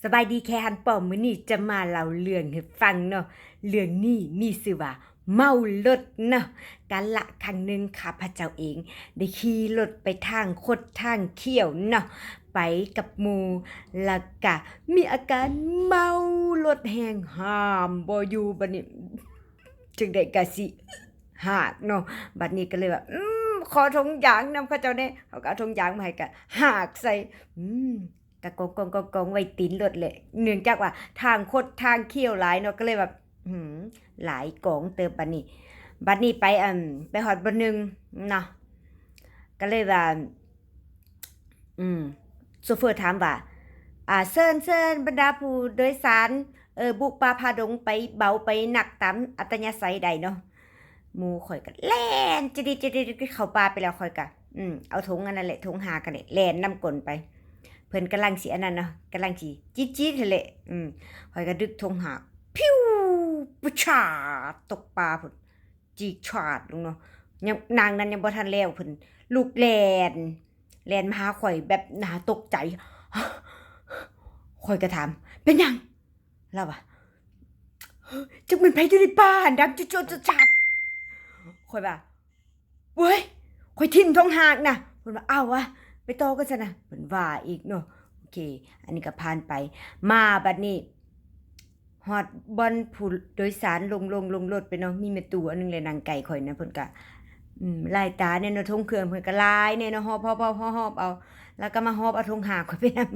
ສະບາຍດີແຄ່ຫັ້ນປ້ອມ, ມື້ນີ້ຈະມາເລົ່າເລື່ອງໃຫ້ຟັງເນາະ. ເລື່ອງນີ້ມີຊື່ວ່າເມົາລົດເນາະ. ການລະຄັ້ງໜຶ່ງ ຂ້າພະເຈົ້າເອງໄດ້ຂີ່ລົດໄປທາງຄົດທາງຄ້ຽວເນາະ, ໄປກັບໝູ່ ແລ້ວກະມີອາການເມົາລົດແຮງ, ຫ້າມບໍ່ຢູ່. ບັດນີ້ຈັ່ງໃດກະຊິຫາກເນາະ, ບັດນີ້ກໍເລີຍວ່າ ອືມ ຂໍຖົງຢາງນຳເຂົາເຈົ້າແດ່. ເຂົາກໍເອົາຖົງຢາງມາໃຫ້ ກໍຫາກໃສ່ ອືມ ກະກອງໆໆໆ ໄວ້ຕີນລົດແຫຼະ, ເນື່ອງຈາກວ່າທາງຄົດທາງຄ້ຽວຫຼາຍເນາະ, ກໍເລີຍແບບ ຫືມ ຫຼາຍກອງເຕີບ. ບັດນີ້ ບັດນີ້ໄປ ອັ່ນ ໄປຮອດບ່ອນໜຶ່ງເນາະ, ກໍເລີຍວ່າ ອືມ ໂຊເຟີຖາມວ່າ ອ່າ ເຊີນ ເຊີນບັນດາຜູ້ໂດຍສານ ເອີ ບຸກປ່າຜ່າດົງ ໄປເບົາໄປໜັກຕາມອັດຕະຍາໄສໄດ້ເນາະ. ໝູ່ຂ້ອຍກໍແລ່ນຈະດິດຈະດິດເຂົ້າປ່າໄປແລ້ວ, ຂ້ອຍກໍ ອືມ ເອົາຖົງອັນນັ້ນແຫຼະ ຖົງຫາກຫັ້ນແຫຼະ ແລ່ນນຳກົ້ນໄປ. ເພິ່ນກຳລັງຊິອັນນັ້ນເນາະ, ກຳລັງຊິຈີດໆຫັ້ນແຫຼະ. ອືມ ຂ້ອຍກໍດຶກຖົງຫາກ ພິວ ປະຊາດ ຕົກປ່າພຸ້ນ, ຈີກຊາດລົງເນາະ. ຍັງ ນາງນັ້ນຍັງບໍ່ທັນແລ້ວ, ເພິ່ນລຸກແລ່ນ ແລ່ນມາຫາຂ້ອຍແບບໜ້າຕົກໃຈ. ຂ້ອຍກໍຖາມ ເປັນຫຍັງ? ລາວວ່າ ຈັກແມ່ນໃຜຢູ່ໃນປ່າຫັ້ນ ດັງຈຸດໆຈາດ. ຂ້ອຍວ່າ ໂອ້ຍ ຂ້ອຍຖິ້ມຖົງຫາກນະ. ເພິ່ນວ່າ ເອົ້າວະ ໄປຕໍ່ກັນຊັ້ນນະ, ເພິ່ນວ່າອີກເນາະ. ໂອເຄ ອັນນີ້ກໍຜ່ານໄປ. ມາບັດນີ້ ຮອດບ່ອນຜູ້ໂດຍສານລົງ ລົງ ລົງລົດໄປເນາະ, ມີແມ່ຕູ້ອັນໜຶ່ງແຫຼະນັ່ງໃກ້ຂ້ອຍນະ. ເພິ່ນກະ ອືມ ຫຼາຍຕາແດ່ເນາະ, ຖົງເຄື່ອງເພິ່ນກະຫຼາຍແດ່ເນາະ, ຫອບ ຫອບ ຫອບ ຫອບ ຫອບເອົາ, ແລ້ວກໍມາຫອບເອົາຖົງຫາກຂ້ອຍໄປນຳ.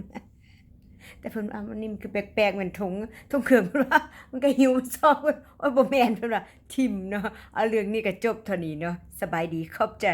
ແຕ່ເພິ່ນວ່າ ອັນນີ້ມັນຄືແປກໆ ແມ່ນຖົງ ຖົງເຄື່ອງ ເພິ່ນວ່າ, ມັນກໍຫິ້ວມາຊອກ. ໂອ້ຍ ບໍ່ແມ່ນ ເພິ່ນວ່າ ຖິ້ມເນາະ. ເອົາ ເລື່ອງນີ້ກໍຈົບເທົ່ານີ້ເນາະ. ສະບາຍດີ ຂອບໃຈ.